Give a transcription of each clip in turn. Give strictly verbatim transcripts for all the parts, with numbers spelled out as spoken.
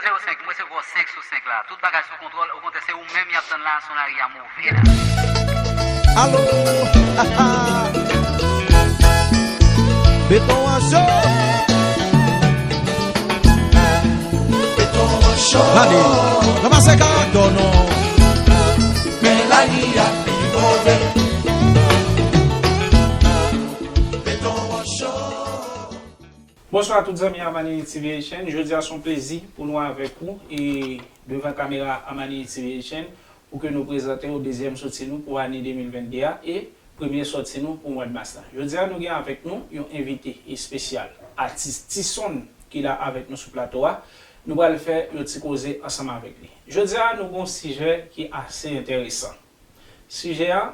Zewo senk, m resevwa w senk sou senk la. Tout bagay sou kontwòl, okontrè, se ou menm y ap tann la, son lari a move la. Alo! Beton an cho! Beton an cho! Gade, ranmase karaktè w non. Men lari a pi move. Beton an cho! Bonswa tout zanmi Amani T V Haitian. Jodi a se yon plezi pou nou avèk ou e devan kamera Amani T V Haitian pou ke nou prezante w dezyèm sòti nou pou ane de mil venn de a e premye sòti nou pou mwa mas la. Jodi a nou gen avèk nou yon envite espesyal, atis T-Son ki la avèk nou sou plato a. Nou pral fè yon ti koze ansanm avèk li. Jodi a nou gen yon sijè ki ase enteresan. Sijè a,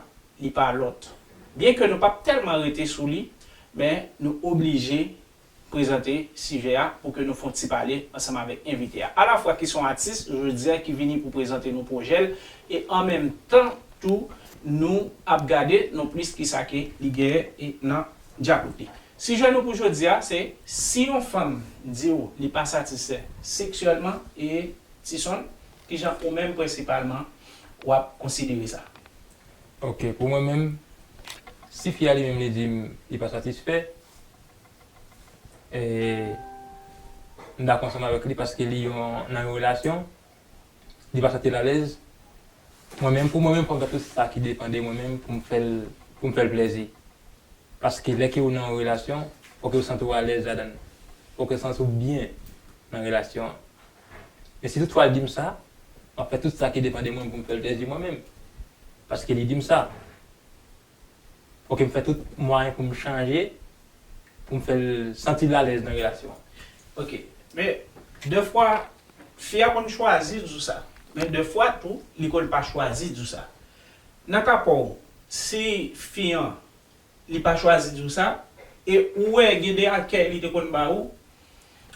li pa lòt. Byenke nou p ap tèlman rete sou li, men nou oblije prezante sijè a pou ke nou fè yon ti pale ansanm avèk envite a. Alafwa ki se yon atis, jodi a ki vini pou prezante nou pwojè l, e an menm tan tou, nou ap gade non plis kisa ke li genyen e nan djakout li. Sijè nou pou jodi a, se si yon fanm di w li pa satisfè seksyèlman e T-Son, kijan ou menm prensipalman w ap konsidere sa? Ok, pou mwen menm, si fi a li menm li di m li pa satisfè, e m dakò ansanm avèk li paske li yon, nan yon relasyon, li pa santi l alèz. Mwen menm, pou mwen menm, fò m fè tout sa ki depann de mwen menm pou m fè l, pou m fè l plezi. Paske lè ke ou nan yon relasyon, fò ke ou santi w alèz ladan l. Fò ke w santi w byen nan relasyon an. Men si toutfwa l di m sa, m ap fè tout sa ki depann de mwen pou m fè l plezi mwen menm. Paske li di m sa. Fò ke m fè tout mwayen pou m chanje, pou m fè l santi l alèz nan relasyon an. Ok. Men, dèfwa, fi a konn chwazi di w sa. Men dèfwa tou, li konn pa chwazi di w sa. Nan ka pa w, si fi an li pa chwazi di w sa, e ou wè gen de akèy li te konn ba ou,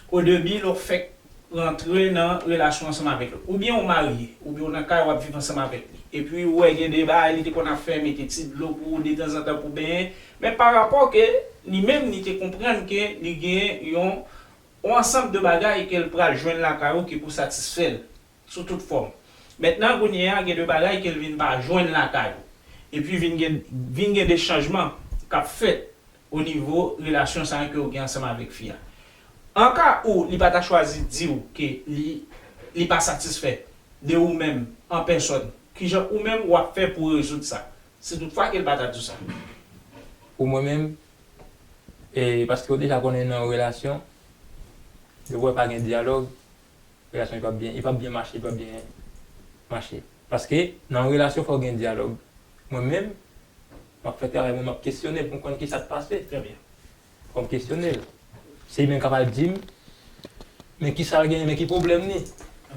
o debi lè w fèk rantre nan relasyon ansanm avèk li. Oubyen ou marye, oubyen w nan kay w ap viv ansanm avèk li. Epi ou wè gen de bagay li te konn ap fè, mete ti dlo pou ou detanzantan pou benyen. Men pa rapò ke li menm li te konprann ke li gen yon, yon ansanm de bagay ke l pral jwenn lakay ou ki pou satisfè l sou tout fòm. Mentnan, kounye a, gen de bagay ke l vin pa jwenn lakay ou. Epi vin gen, vin gen de chanjman k ap fèt o nivo relasyon sa a ke w gen ansanm avèk fi a. An ka ou, li pa ta chwazi di w ke li, li pa satisfè de ou menm an pèsòn, kijan ou menm w ap fè pou rezoud sa? Si toutfwa ke l pa ta di w sa. Pou mwen menm, e paske w deja konnen nan yon relasyon, depi w wè pa gen dyalòg, relasyon li p ap byen, li p ap byen mache, li p ap byen mache. Paske nan yon relasyon, fò gen dyalòg. Mwen menm, m ap fè travay mwen, m ap kesyone l pou m konn kisa k pase. Trè byen. Fò m kesyone l. Se li menm k ap al di m, men kisa l genyen, men ki pwoblèm li.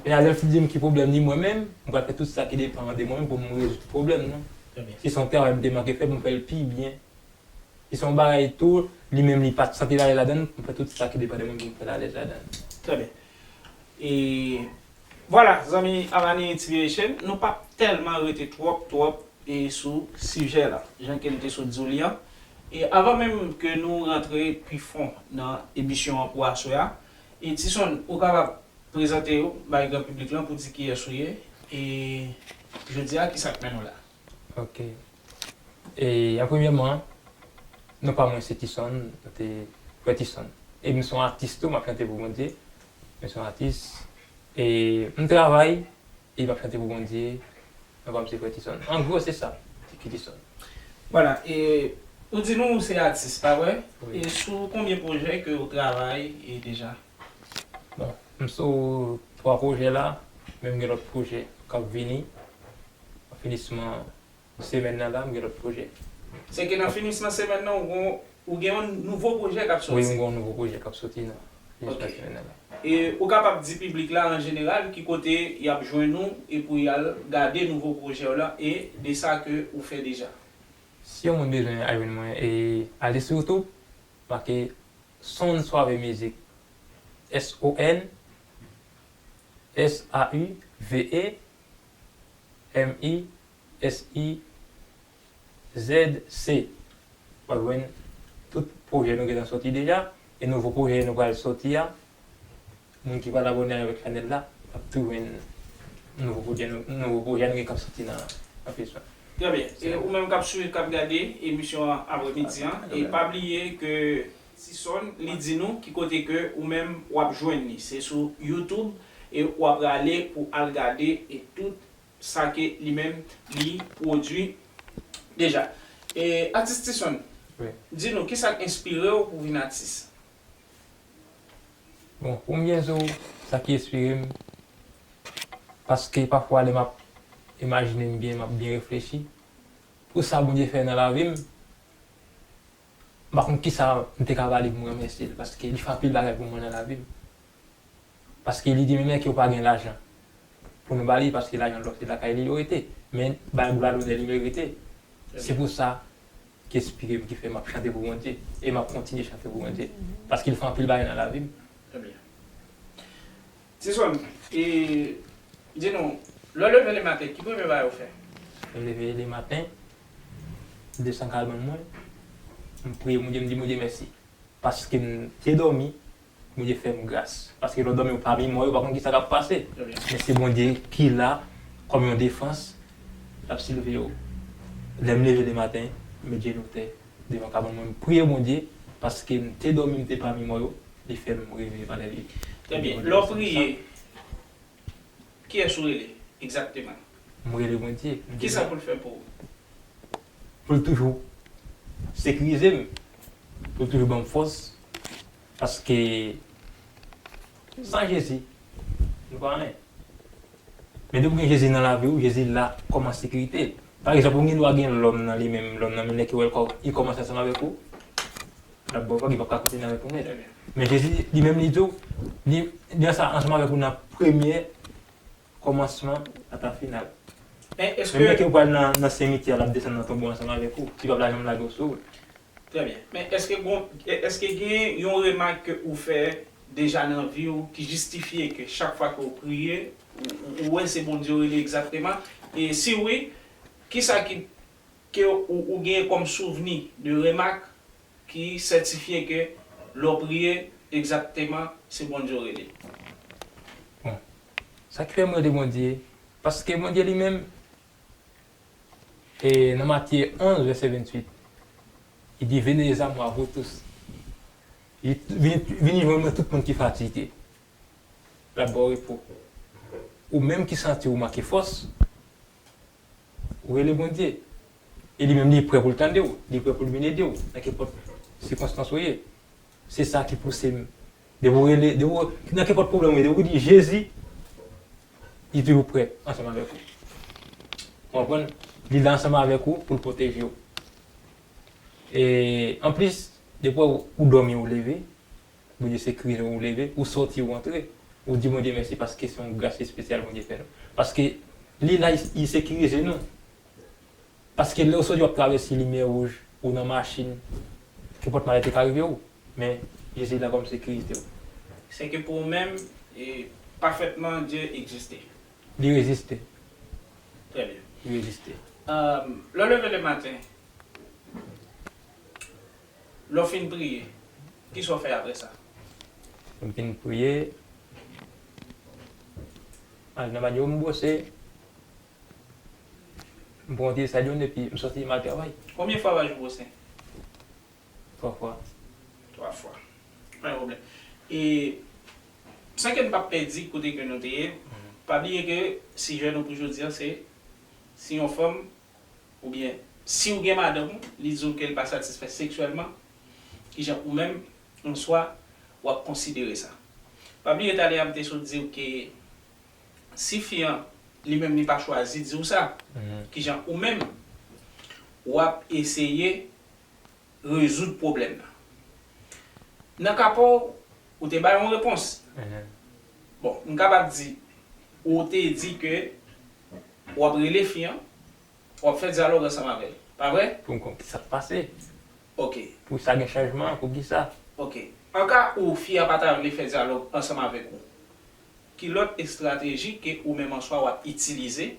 E lè l fin di m ki pwoblèm li, mwen menm, m pral fè tout sa ki depann de mwen menm pou m rezoud pwoblèm nan. Trè byen. Si se yon travay m te manke fè, pou m fè l pi byen. Si se yon bagay tou, li menm li pa t santi l alèz ladan l, m fè tout sa ki depann de mwen pou m fè l alèz ladan l. Trè byen. E vwala, zanmi Amani T V Haitian, nou p ap tèlman rete twòp, twòp e sou sijè la, jan ke m te sot di w li an. E avan menm ke nou rantre pi fon nan emisyon an pou aswè a, e T-Son, ou kapab prezante w bay gran piblik lan pou di kiyès ou ye, e jodi a, kisa k mennen w la? Ok. E an premyèman, non pa mwen se T-Son, nou te kwè T-Son. E m se yon atis tou, m ap chante pou Bondye. M se yon atis. E m travay, e m ap chante pou Bondye. Non pa m se Frè T-Son. An gwo, se sa. Se ki T-Son. Vwala, e ou di nou ou se atis, pa vre? Wi. E sou konbyen pwojè ke ou travay e deja? Bon, m sou twa pwojè la, men m gen lòt pwojè k ap vini. An finisman semèn nan la, m gen lòt pwojè. Se ke nan finisman semèn nan, ou gon, ou gen yon nouvo pwojè k ap soti? Wi, m gen yon nouvo pwojè k ap soti nan finisman semèn nan la. E ou kapab di piblik la an jeneral ki kote y ap jwenn ou e pou y al gade nouvo pwojè w la e de sa ke ou fè deja? Si yon moun bezwen al jwenn mwen, e ale sou YouTube, make Son Suave Music. S O N S A U V E M I S I Z C. W ap jwenn tout pwojè nou gentan soti deja, e nouvo pwojè nou pral soti a. Moun ki pral abòne avèk chanèl la, ap tou jwenn nouvo pwojè nou, nouvo pwojè nou gen k ap soti nan, nan Facebook. Trè byen. E ou menm k ap swiv, k ap gade emisyon an aprèmidi an, e pa bliye ke Tison, li di nou ki kote ke ou menm w ap jwenn li. Se sou YouTube e w ap rale pou al gade e tout sa ke li menm li pwodui deja. E atis Tison, di nou, kisa k enspire w pou vin atis? Bon, pou m byen di w, sa ki enspire m, paske pafwa lè m ap imajine m byen, m ap byen reflechi, pou sa Bondye fè nan lavi m, m pa konn kisa m te ka ba li pou m remèsye l, paske li fè anpil bagay pou mwen nan lavi m. Paske li di menm lè ke w pa gen lajan pou nou ba li, paske lajan lòt se lakay li yo rete. Men bay glwa lonè li merite. Se pou sa ki enspire m, ki fè m ap chante pou Bondye. E m ap kontinye chante pou Bondye. Paske li fè anpil bagay nan lavi m. Trè byen. Tison, e, di nou, lè w leve lematen, ki premye bagay ou fè? Lè m leve lematen, m desann kalbann mwen, m priye Bondye, m di Bondye mèsi. Paske m te dòmi, Bondye fè m gras. Paske lè w dòmi, ou pami mò yo, ou pa konn kisa k ap pase. Men se Bondye ki la kòm yon defans, l ap silve w. Lè m leve lematen, m met jenou tè devan kabann mwen, m priye Bondye, paske m te dòmi, m te pami mò yo, li fè m reveye pandan li. Trè byen. Lè w priye, kiyès ou rele egzakteman? M rele Bondye. Kisa pou l fè pou ou? Pou l toujou sekirize m, pou l toujou ban m fòs, paske san Jezi, nou pa anyen. Men depi w gen Jezi nan lavi w, Jezi la kòm an sekirite. Pa egzanp, ou gen dwa gen lòm nan li menm, lòm nan men lè ke w wè l kò, li kòmanse ansanm avèk ou, l ap ba w vag, li p ap ka kontinye avèk ou nèt. Men Jezi, li menm, li di w, li, li ansanm avèk ou nan premye kòmansman ata final. Menm lè ke w pral nan, nan simityè, l ap desann nan tonbo ansanm avèk ou. Li p ap la janm lage w sou wout. Trè byen. Men èske gon, èske gen yon remak ke ou fè deja nan vi w ki jistifye ke chak fwa ke w priye, ou, ou, ou wè se Bondye w rele egzakteman? E si wi, kisa ki, ke ou, ou genyen kòm souvni de remak ki sètifye ke lè w priye, egzakteman, se Bondye w rele? Bon, sa ki fè m rele Bondye, paske Bondye li menm, e nan Matye onz, vèsè venntuit, li di, venez à moi, vous tous. Li, vini, vini jwenn mwen, tout moun ki fatige. L ap ba w repo. Ou menm ki santi w manke fòs, ou rele Bondye. E li menm, li prè pou l tande w, li prè pou l vin ede w, nan kenpòt sikonstans ou ye. Se sa ki pouse m. Depi w rele, depi w, nan kenpòt pwoblèm ou ye, depi w di Jezi, li toujou prè ansanm avèk ou. Ou konprann? Li la ansanm avèk ou pou l pwoteje w. E anplis, depi w, ou dòmi, ou leve, Bondye sekirize w, ou leve, ou sòti, ou antre, ou di Bondye mèsi paske se yon gras espesyal Bondye fè nou. Paske li la, li, li sekirize nou. Paske lè w sòti, w ap travèse limyè wouj, ou nan machin, kenpòt malè te ka rive w, men Jezi la kòm sekirite w. Sèke pou ou menm, e, pafètman, Dye egziste. Li reziste. Trè byen. Li reziste. Lè w leve lematen, lè w fin priye, kisa w fè apre sa? Lè m fin priye, al nan banyo, m bwose, m pran yon ti desèl youn epi m sòti, m al travay. Konbyen fwa pa jou w bwose? Twa fwa. Twa fwa. Pa gen pwoblèm. E san ke n p ap pèdi kote ke nou te ye, pa bliye ke sijè nou pou jodi a se si yon fanm, oubyen si w gen madanm ou, li di w ke l pa satisfè seksyèlman, kijan ou menm, an swa, w ap konsidere sa? Pa bliye talè a m te sot di w ke si fi an, li menm li pa chwazi di w sa, kijan ou menm, w ap eseye rezoud pwoblèm nan? Nan ka pa w, ou te bay yon repons. Bon, m kapab di, ou te di ke w ap rele fi an, w ap fè dyalòg ansanm avè l. Pa vre? Pou m konn kisa k pase. Ok. Pou sa gen chanjman, pou kisa? Ok. An ka ou fi a pa ta vle fè dyalòg ansanm avèk ou, ki lòt estrateji ke ou menm an swa w ap itilize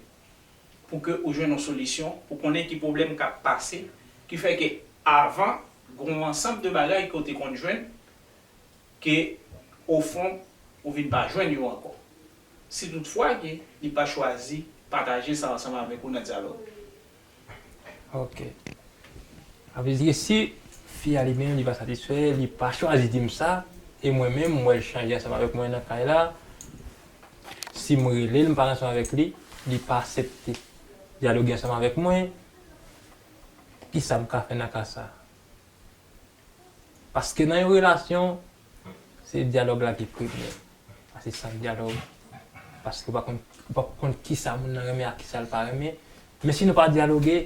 pou ke ou jwenn yon solisyon, pou konnen ki pwoblèm k ap pase, ki fè ke avan, gen yon ansanm de bagay ke w te konn jwenn, ke, ofon, ou vin pa jwenn yo ankò. Si toutfwa ke li pa chwazi pataje sa ansanm avèk ou nan dyalòg. Ok. Sa vle di ke si fi a li menm li pa satisfè, li pa chwazi di m sa, e mwen menm m wè l chanje ansanm avèk mwen nan kay la, si m rele l, m pale ansanm avèk li, li pa aksepte dyaloge ansanm avèk mwen, kisa m ka fè nan ka sa? Paske nan yon relasyon, se dyalòg la ki premye. Pase san dyalòg, paske ou pa konn, ou pa konn kisa moun nan renmen ak kisa l pa renmen. Men si nou pa dyaloge,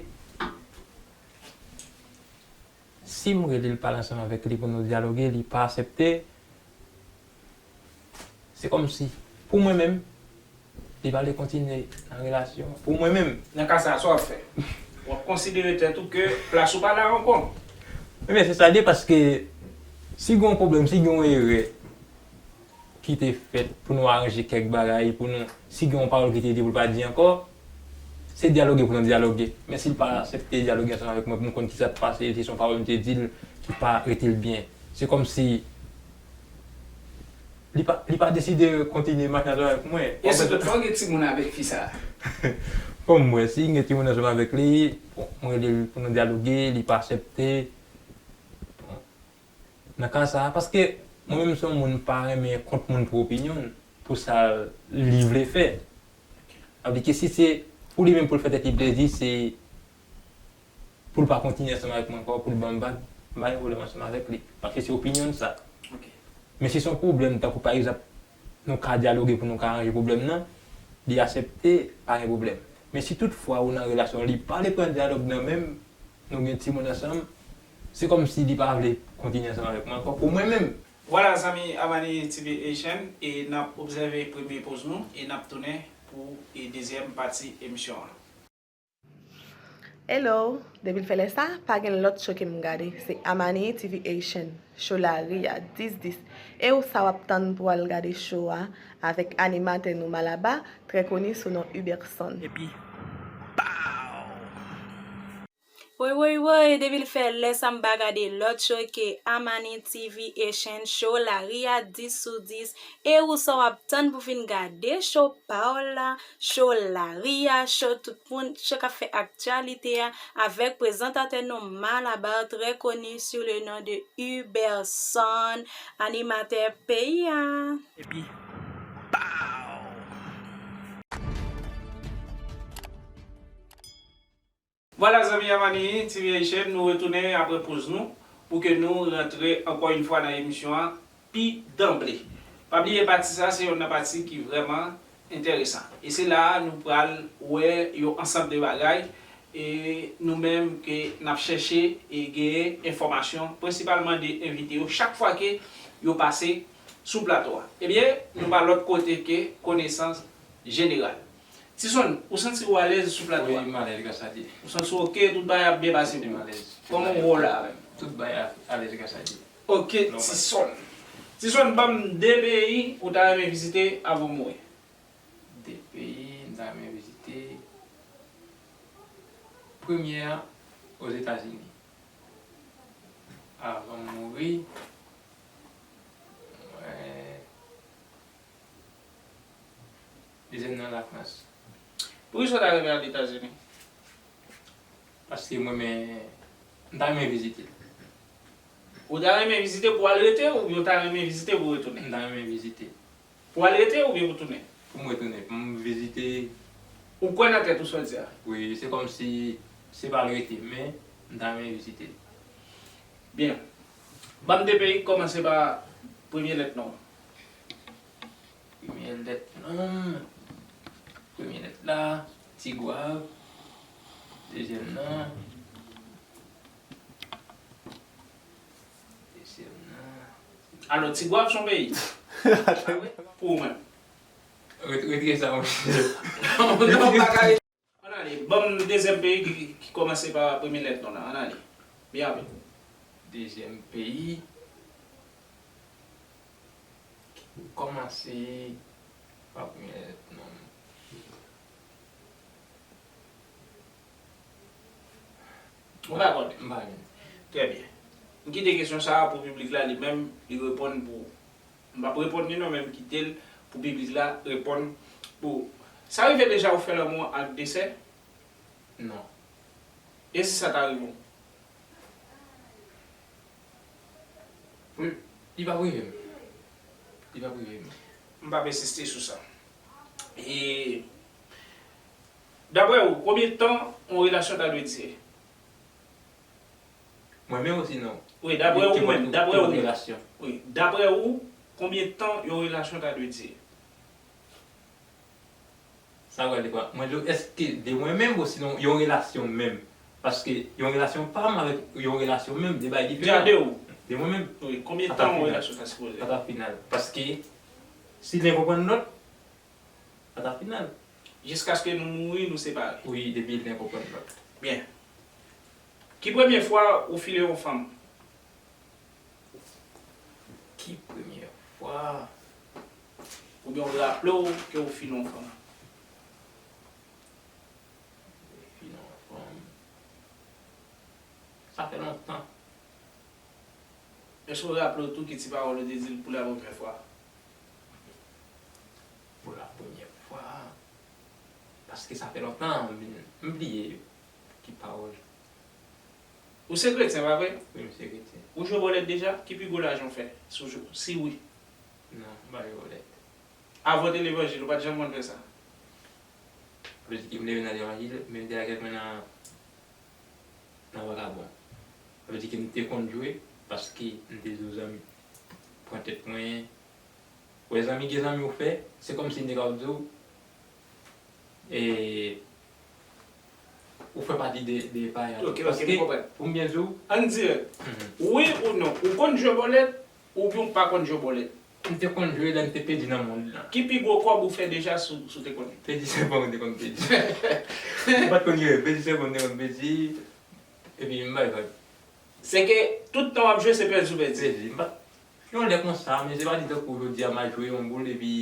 si m rele l pale ansanm avèk li pou nou dyaloge, li pa aksepte, se kòmsi, pou mwen menm, li pa vle kontinye nan relasyon an. Pou mwen menm. Nan ka sa a, sa w ap fè? W ap konsidere tèt ou ke plas ou pa la ankò. Ebyen, se sa l ye, paske si gen yon pwoblèm, si gen yon erè ki te fèt pou nou aranje kèk bagay, pou nou, si gen yon pawòl ki te di pou l pa di ankò, se dyaloge pou nou dyaloge. Men si l pa aksepte dyaloge ansanm avèk mwen pou m konn kisa k pase, si se yon pawòl m te di l ki pa rete l byen, se kòmsi li pa, li pa deside kontinye mache ansanm avèk mwen. E si toutfwa w gen timoun avèk fi sa a? Kòm m wè, si m gen timoun ansanm avèk li, bon, mwen rele l pou nou dyaloge, li pa aksepte. Bon, nan ka sa a, paske mwen menm se yon moun m pa renmen kont moun pou opinyon l, pou sa li vle fè. Sa vle di ke si se pou li menm pou l fè tèt li plezi, se pou l pa kontinye ansanm avèk mwen ankò, pou l ban m vag, m pa gen pwoblèm ansanm avèk li. Paske se opinyon l sa. Men si se yon pwoblèm, tankou pa egzanp, nou ka dyaloge pou nou ka ranje pwoblèm nan, li aksepte, pa gen pwoblèm. Men si toutfwa ou nan relasyon, li pa vle pran dyalòg nan men m, nou gen timoun ansanm, se kòmsi li pa vle kontinye ansanm avèk mwen ankò, pou mwen menm. Vwala zanmi Amani TV Haitian, e n ap obsève premye poz nou, e n ap tounen pou e dezyèm pati emisyon an. Hello! Depi l fè lè sa, pa gen lòt show ke m gade, se Amani TV Haitian, show lari a, dis dis. E ou sa w ap tann pou w al gade show a avèk animatè nou Malaba, trè koni sou non Huberson. Epi, pow! Woy woy woy, depi l fè lè sa m pa gade lòt show ke Amani TV Haitian, show lari a, dis sou dis. E ou sa w ap tann pou fin gade show pa w la, show lari a, show tout moun, show k ap fè aktyalite a, avèk prezantatè nou Malabar, trè koni sou le non de Huberson, animatè peyi a. Epi, pow! Vwala zanmi Amani TV Haitian, nou retounen apre poz nou pou ke nou rantre ankò yon fwa nan emisyon an pi danble. Pa bliye pati sa se yonn nan pati ki vrèman enteresan. E se la a nou pral wè yon ansanm de bagay e nou menm ke n ap chèche e genyen enfòmasyon prensipalman de envite yo chak fwa ke yo pase sou plato a. Ebyen, nou pa lòt kote ke konesans jeneral. Tison, ou santi w alèz sou plato a? Wi, m alèz gras a Dye. Ou santi w oke, tout bagay ap byen pase pou ou? Kòman w wè w la menm? Tout bagay alèz gras a Dye. Oke, Tison. Tison, ban m de peyi ou ta renmen vizite avan w mouri. De peyi m ta renmen vizite. Premye a, Ozetazini. Avan m mouri, m wè. Dezyèm nan Lafrans. Poukisa w ta renmen al Etazini? Paske mwen men, m ta renmen vizite l. Ou ta renmen vizite pou w al rete oubyen w ta renmen vizite pou w retounen? M ta renmen vizite. Pou w al rete oubyen pou w tounen? Pou m retounen, pou m vizite. Ou kwè nan tèt ou sa w di a? Wi, se kòmsi se pa al rete, men m ta renmen vizite. Byen. Ban m de peyi k kòmanse pa premye lèt non w. Premye lèt non m. Premye lèt la, Tigwav. Dezyèm nan. Dezyèm nan. Alò, Tigwav se yon peyi? Pou ou menm? Retire sa, monchè. Non, pa ka. Ann ale, ban m dezyèm peyi ki, ki kòmanse pa premye lèt non w lan. Ann ale. Byen rapid. Dezyèm peyi ki kòmanse pa premye lèt non m. Ou pa konnen? M pa konnen. Trè byen. M kite kesyon sa a pou piblik la li menm, li reponn pou ou. M p ap reponn li non, men m kite l pou piblik la reponn pou ou. Sa rive deja ou fè lanmou ak de sè? Non. E si sa ta rive w? Li p ap rive m. Li p ap rive m. M p ap ensiste sou sa. E daprè ou, konbyen tan yon relasyon ta dwe dire? Mwen menm osinon? Wi, daprè ou menm, daprè ou menm. Wi, daprè ou, konbyen tan yon relasyon ta dwe dire? Sa pral depann. Mwen di w, èske de mwen menm osinon yon relasyon menm? Paske yon relasyon pa m avèk yon relasyon menm, de bagay diferan. De ou? De mwen menm. Wi, konbyen tan yon relasyon ta sipoze? Sa ta final. Paske si l nen konprann lòt, sa ta final. Jiskaske nou mouri, nou separe. Wi, depi l nen konprann lòt. Byen. Ki premye fwa ou file yon fanm? Ki premye fwa? Oubyen ou raple w ke ou file yon fanm? File yon fanm. Sa fè lontan. Èske ou raple w tou ki ti pawòl ou te di l pou la premyè fwa? Pou la premyè fwa. Paske sa fè lontan, m vin, m bliye ki pawòl. Ou se kretyen, pa vre? Wi, m se kretyen. Ou jwe bòlèt deja? Ki pi gwo lajan w fè? Si w jwe, si wi. Non, m pa jwe bòlèt. Avan w te levanjil, ou pa t janm konn fè sa? Sa vle di ke m leve nan levanjil, men m te lage kòm nan, nan vagabon. Sa vle di ke m te konn jwe, paske m te di w zanmi, pran tèt mwen. Wè zanmi, gen zanmi ou fè, se kòmsi m te ka di w, e, ou fè pati de, de paya. Ok, ok, m konprann. Paske, pou m byen di w, ann dirèk. Mhm. Wi ou non, ou konn jwe bòlèt, oubyen ou pa konn jwe bòlèt? M te konn jwe lè m te pèdi nan mond lan. Ki pi gwo kòb ou fè deja si w, si w te konnen? Pèdi sèpan m te konn pèdi. M pa t konn jwe, pèdi sèpan m te konn pèdi. Epi m bay vag. Se ke tout tan w ap jwe, se pèdi w pèdi. Pèdi. M pa t, yon lè konsa, men se pa di tankou jodi a m al jwe yon boul epi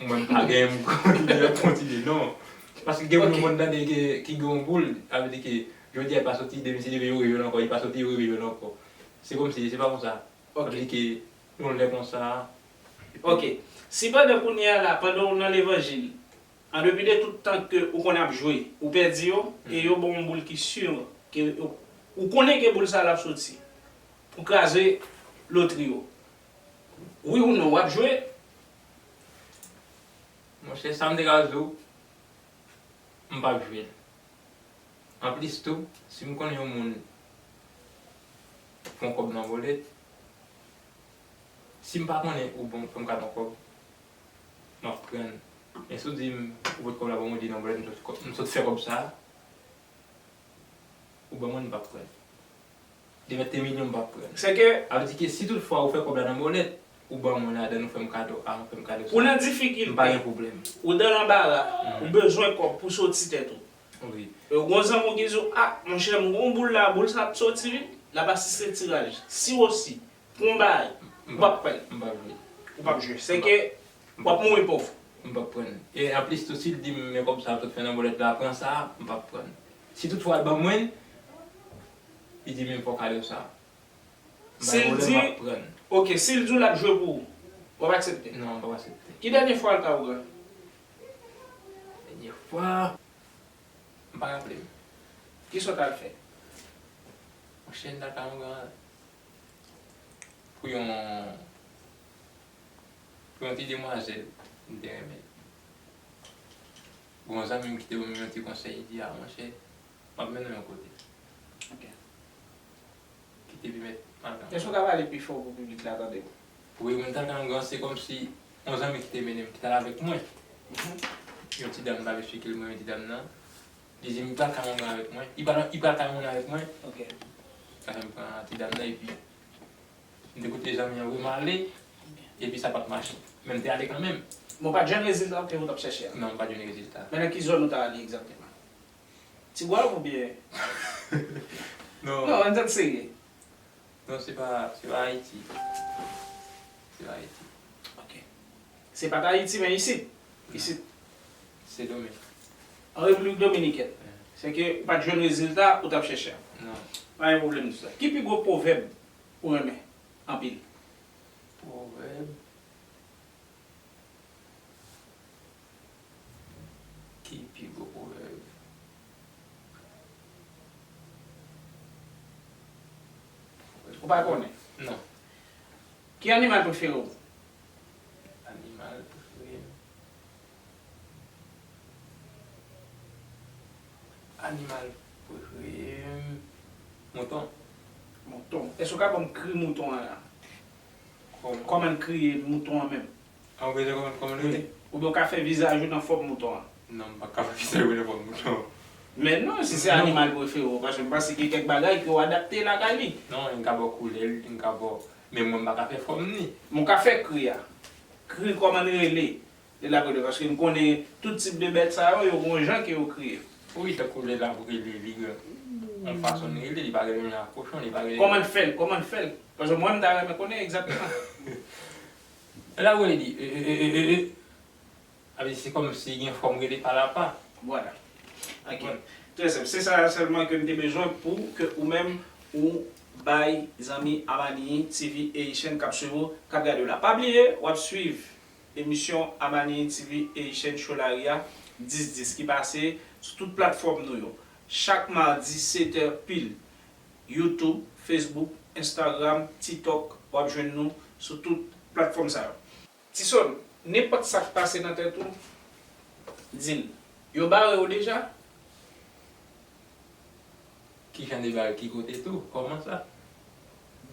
mwen m pa genyen, m kontinye, kontinye. Non. Paske gen moun mwen tande ki, ki gen yon boul, sa vle di ke jodi a li pa soti, demen se leve yo rejwenn ankò, li pa soti, yo rejwenn ankò. Se kòmsi, se pa konsa. Ok. Sa vle di ke yon lè konsa. Ok. Si pandan kounye a la, pandan w nan levanjil, an depi de tout tan ke ou konn ap jwe, ou pèdi yo, e yo ba w yon boul ki si, ke yo, ou konnen ke boul sa a l ap soti pou kraze lotri yo. Wi ou non, w ap jwe? Monchè, sa m te ka di w, m p ap jwe l. Anplis tou, si m konnen yon moun fè yon kòb nan bòlèt, si m pa konnen ou bon, fè m kado yon kòb, m ap pran l. Men si w di m, ou pot kòb la ban mwen, di nan bòlèt, m sot, m sot fè kòb sa a, ou ban mwen, m p ap pran l. Demen te milyon, m p ap pran l. Se ke sa vle di ke si tout fwa ou fè kòb la nan bòlèt, ou ban mwen ladan, ou fè m kado a, ou fè m kado sa, ou nan difikilte, m pa gen pwoblèm. Ou dan lanbara, ou bezwen kòb pou soti tèt ou. Wi. E ou gon zanmi w ki di w, a, monchè, m gon boul la, boul sa ap soti wi, l ap asiste tiraj. Si w osi, pou yon bagay, ou p ap pran l. M p ap jwe. Ou p ap jwe. Se ke w ap mouri pòv. M p ap pran l. E anplis tou, si l di m, men kòb sa a, tout fè nan bòlèt la, pran sa, m p ap pran l. Si tout fwa l ban mwen, li di, men fò w kado sa. Si l di, ok, si l di w l ap jwe pou ou, w ap aksepte? Non, m p ap aksepte. Ki dènye fwa l ka ou gran? Dènye fwa, m pa raple m. Kisa w t al fè? Monchè, m t al ka yon gran pou yon, pou yon ti demwazèl m te renmen. Bon, yon zanmi m ki te ban m yon ti konsèy, li di, a, monchè, m ap mennen w yon kote. Ok. Ki te pèmèt m al ka. Èske w ka pale pi fò pou piblik la tande w? Wi, mwen t al ka yon gran, se kòmsi yon zanmi ki te mennen m, ki t al avèk mwen. Mhm. Yon ti dam, m t ap eksplike l mwen, yon ti dam nan. Li di m, li pral ka yon gran avèk mwen. Li pral, li pral ka yon moun avèk mwen. Ok. Sa fè m pran ti dam nan, epi m te koute zanmi an vrèman ale, epi sa pa t mache. Men m te ale kanmenm. Bon, w pa t jwenn rezilta ke w t ap chèche a? Non, m pa t jwenn rezilta. Men nan ki zòn ou t ale egzakteman? Tigwav oubyen? Non. Non, ann tèt serye. Non, se pa, se pa Ayiti. Se pa Ayiti. Ok. Se pa t Ayiti, men isit. Non. Isit. Sendomeng. An Repiblik Dominikèn. Wi. Se ke ou pa t jwenn rezilta ou t ap chèche a. Non. Pa gen pwoblèm di sa. Ki pi gwo pwovèb ou renmen anpil? Pwovèb? Ki pi gwo pwovèb? Ou pa konnen? Non. Ki animal prefere w? Animal prefere m. Animal prefere m. Mouton. Mouton. Èske w ka ban m kri mouton an la? Kòman? Kòman l kriye, mouton an menm? An, ou bezwen konprann kòman l rele? Oubyen w ka fè vizaj ou nan fòm mouton an? Non, m pa ka fè vizaj mwen nan fòm mouton. Men non, si se animal prefere w, paske m panse gen kèk bagay ke w adapte lakay li. Non, m ka ba w koulè l, m ka ba w, men mwen m pa ka fè fòm ni. Men w ka fè kri a. Kri kòman l rele, lè l ap rele, paske m konnen tout tip de bèt sa yo, yo gen yon jan ke yo kriye. Wi, tankou lè l ap rele, li gen yon fason l rele, li pa rele menm jan ak kochon, li pa rele. Kòman l fè l? Kòman l fè l? Paske mwen, m ta renmen konnen egzakteman. Lè l ap rele, li, e, e, e, e, e, e. Sa vle di se kòmsi gen fòm rele pa l apa. Vwala. Ok. Trè senp. Se sa sèlman ke m te bezwen pou ke ou menm ou bay zanmi Amani TV Haitian k ap swiv ou, k ap gade w la. Pa bliye, w ap swiv emisyon Amani TV Haitian Show Lari a dis dis ki pase sou tout platfòm nou yo. Chak madi sèt è pil. YouTube, Facebook, Instagram, TikTok, w ap jwenn nou sou tout platfòm sa yo. Tison, nenpòt sa k pase nan tèt ou, di l. Yo bare w deja? Kijan de bare? Ki kote tou? Kòman sa?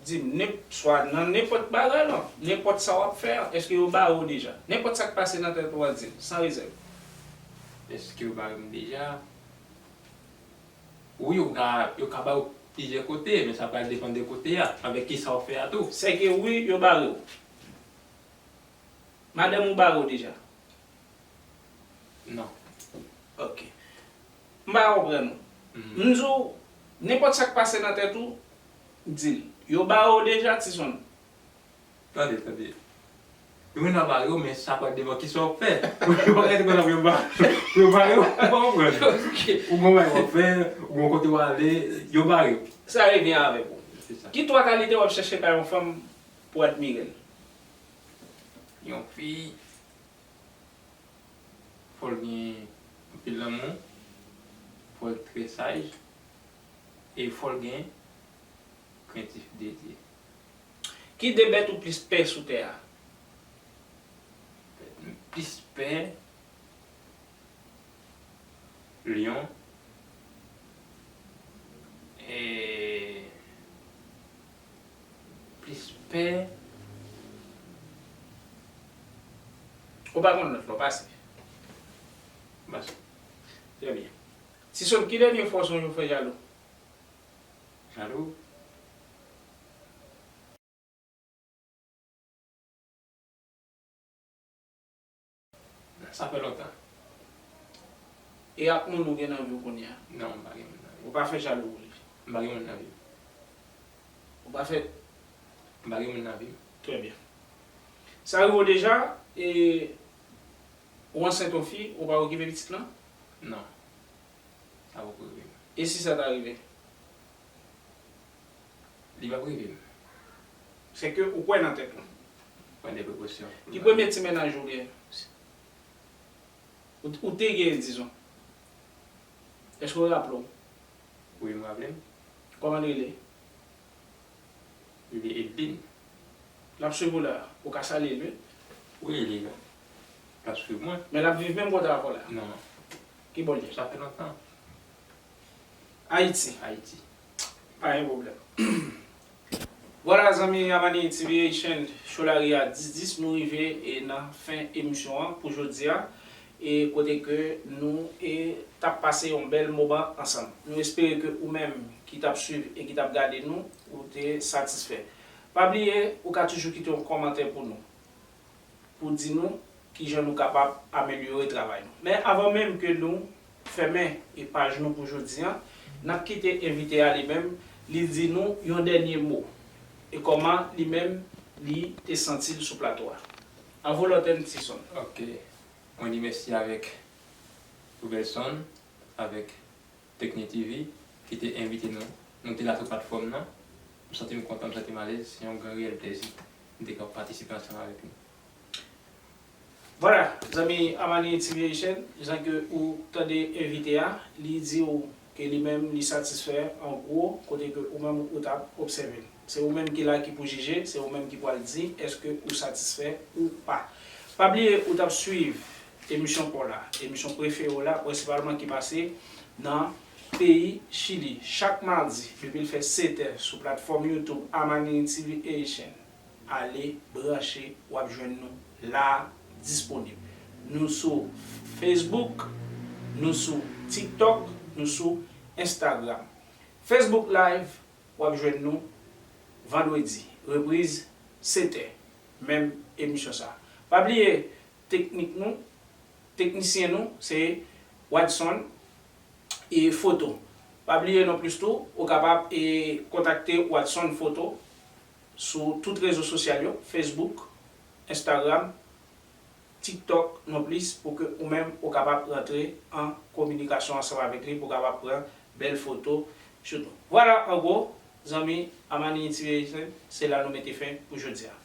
Di m, nen, swa nan nenpòt bagay lan, nenpòt sa w ap fè an, èske yo bare w deja? Nenpòt sa k pase nan tèt ou an, di l, san rezèv. Èske yo bare m deja? Wi, yo ka, yo ka ba w plizyè kote, men sa pral depann de kote a, avèk kisa w fè a tou. Sèke wi, yo bare w. Madanm ou bare w deja? Non. Ok. M pa konprann ou. M di w, nenpòt sa k pase nan tèt ou, di l. Yo bare w deja, Tison? Tande, tande. Yo gentan bare w, men sa pral depann kisa w ap fè. Yo pa ka te konn ap yo bare w. Yo bare w, ou pa konprann. Ou gen yon bagay w ap fè, ou gen yon kote w ale, yo bare w. Sa revyen avèk ou. Se sa. Ki twa kalite w ap chèche kay yon fanm pou admire l? Yon fi, fò l gen anpil lanmou, fò l trè saj, e fò l gen krentif de Dye. Ki de bèt ou plis pè sou tè a? Bèt m plis pè, lyon, e plis pè. Ou pa konn lòt la, w pase. Pase. Trè byen. Tison, ki dènye fwa w sonje w fè jalou? Jalou? Sa fè lontan. E ak moun ou gen nan vi w kounye a? Non, m pa gen moun nan vi m. Ou pa fè jalou pou li? M pa gen moun nan vi m. Ou pa fè? M pa gen moun nan vi m. Trè byen. Sa rive w deja, e, ou ansent yon fi, ou pa okipe pitit lan? Non. Sa poko rive m. E si sa ta rive? Li p ap rive m. Sèke ou kwè nan tèt ou. Pran de prekosyon. Ki premye ti mennaj ou gen? Ou, ou te gen, dizon. Èske w raple w? Wi, m raple m. Kòman l rele? Li Edlin. L ap swiv ou la, ou ka salye l wi. Wi, li la. L ap swiv mwen. Men l ap viv menm kote avè w la? Non. Ki bò l ye? Sa fè lontan. Ayiti? Ayiti. Pa gen pwoblèm. Vwala zanmi Amani TV Haitian, Show Lari a dis dis, nou rive e nan fen emisyon an pou jodi a. E kote ke nou e t ap pase yon bèl moman ansanm. Nou espere ke ou menm ki t ap swiv e ki t ap gade nou, ou te satisfè. Pa bliye, ou ka toujou kite yon kòmantè pou nou, pou di nou kijan nou kapab amelyore travay nou. Men avan menm ke nou fèmen e paj nou pou jodi a, n ap kite envite a li menm, li di nou yon dènye mo e kòman li menm li te santi l sou plato a. Avou lòtèn Tison. Ok. Mwen di mèsi avèk Roubelson, avèk Tekni TV ki te envite nou. Nou te la sou platfòm nan. M santi m kontan, m santi m alèz. Se yon gran reyèl plèzi m te ka patisipe ansanm avèk nou. Vwala, zanmi Amani T V Haitian, jan ke ou tande envite a, li di w ke li menm li satisfè an gwo kote ke ou menm ou t ap obsève l. Se ou menm ki la ki pou jije, se ou menm ki pral di èske ou satisfè ou pa. Pa bliye ou t ap swiv emisyon pa w la, emisyon prefere w la, prensipalman ki pase nan peyi Chili, chak madi, depi l fè sèt è, sou platfòm YouTube Amani T V Haitian. Ale branche, w ap jwenn nou la, disponib. Nou sou Facebook, nou sou TikTok, nou sou Instagram. Facebook Live, w ap jwenn nou vandredi, repriz sèt è, menm emisyon sa. Pa bliye, teknik nou, teknisyen nou, se Wadson e Foto. Pa bliye non plis tou, ou kapab e kontakte Wadson Foto sou tout rezo sosyal yo, Facebook, Instagram, TikTok non plis, pou ke ou menm ou kapab rantre an kominikasyon ansanm avèk li, pou w kapab pran bèl foto sou nou. Vwala, an gwo, zanmi Amani T V, se la nou mete fen pou jodi a.